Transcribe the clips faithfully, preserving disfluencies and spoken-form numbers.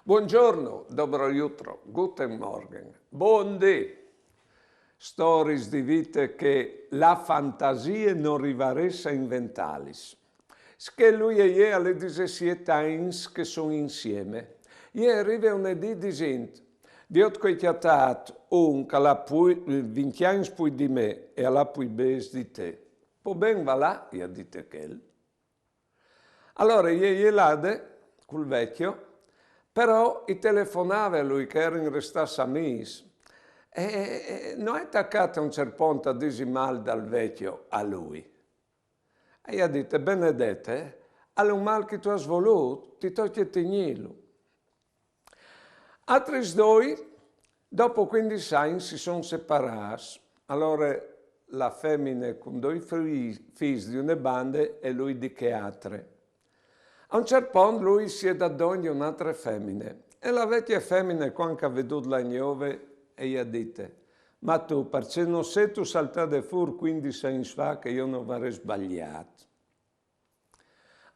Buongiorno, dobro jutro, guten Morgen, bundì. Storiis di vite che la fantasie no rivarès a inventàlis. Sché lui e jê a l'é disesiet agns che son insieme. Jê e rive un dì disint: «Viôt che o ai cjatàt un che al à pui, vincj agns pui di me e al à pui bêçs di te.» «Po ben, va là», i à dite chel. Alore jê e je lade cul vecjo, però i telefonave a lui che a jerin restàts amìs. E, e, e no è tacàt a un cert pont a dîsi mâl dal vecjo a lui. E i à dite: «Benedete, al è un mâl che tu âs volût, ti tocje tignîlu.» Altris doi, dopo cuindis agns, si son separâts. Alore la femine cun doi fi-, fîs di une bande e lui di chê altre. A un cert pont lui si è dongje une altre femine. E la vecje femine, cuant che e à vedût la gnove, e i à dite: «Ma tu, parcè no sêstu saltade fûr cuindis agns fa che jo no varès sbaliât?»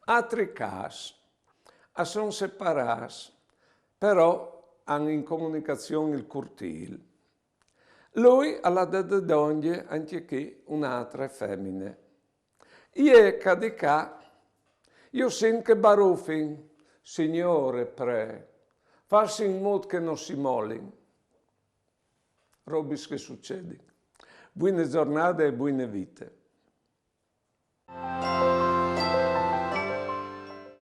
Altri câs, a son separâts, però a àn in comunicazion il curtîl. Lui al à dongje ancje chi une altre femine. Jê ca di ca, jo sint che e barufin: «Signôr, pre, fâs in mût che no si molin.» Robis che a sucedin. Buine zornade e buine vite.